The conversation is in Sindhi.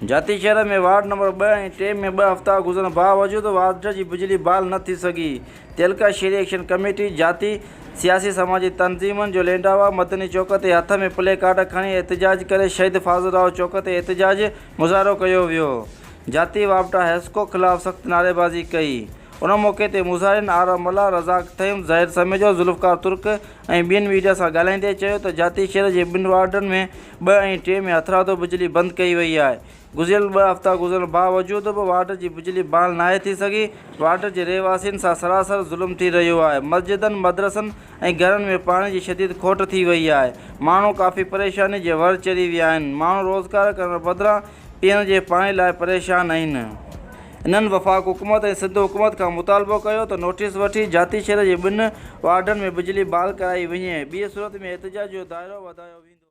جاتي شهر ۾ وارڊ نمبر ٻه ۽ ٽي ۾ ٻه هفتا گذرڻ باوجود وارڊ جي بجلي بحال نه ٿي سگهي. تعلقه شهري ايڪشن ڪميٽي جاتي سياسي سماجي تنظيمن جو لينڊاوا مدني چوڪ تي هٿ ۾ پلي ڪارڊ کڻي احتجاج ڪري شهيد فاضل راهو چوڪ تي احتجاج مظاهرو ڪيو ويو. جاتي واپڊا حيسڪو خلاف سخت نعريبازي ڪئي. ان موقعي تي مظاهرين آر ملاح، رزاق ٿهيم، ظاهر سميجو، ذوالفقار ترڪ ۽ ٻين ميڊيا سان ڳالهائيندي چيو ته جاتي شهر جي ٻن وارڊن ۾ ٻه ۽ ٽي ۾ هٿرادو بجلي بند ڪئي وئي آهي، گذريل ٻه هفتا گذرڻ باوجود به وارڊ جي بجلي بحال ناهي ٿي سگهي، وارڊ جي رهواسين سان سراسر ظلم ٿي رهيو آهي، مسجدن، مدرسن ۽ گهرن ۾ پاڻي جي شديد کوٽ ٿي وئي آهي، ماڻهو ڪافي پريشاني جي ور چڙهي ويا آهن، ماڻهو روزگار ڪرڻ بدران پيئڻ جي پاڻي لاء پريشان آهن. انهن وفاق حڪومت ۽ سنڌ حڪومت کان مطالبو ڪيو ته نوٽيس وٺي جاتي شهر جي ٻن وارڊن ۾ بجلي بحال ڪرائي وڃي، ٻي صورت ۾ احتجاج جو دائرو وڌايو ويندو.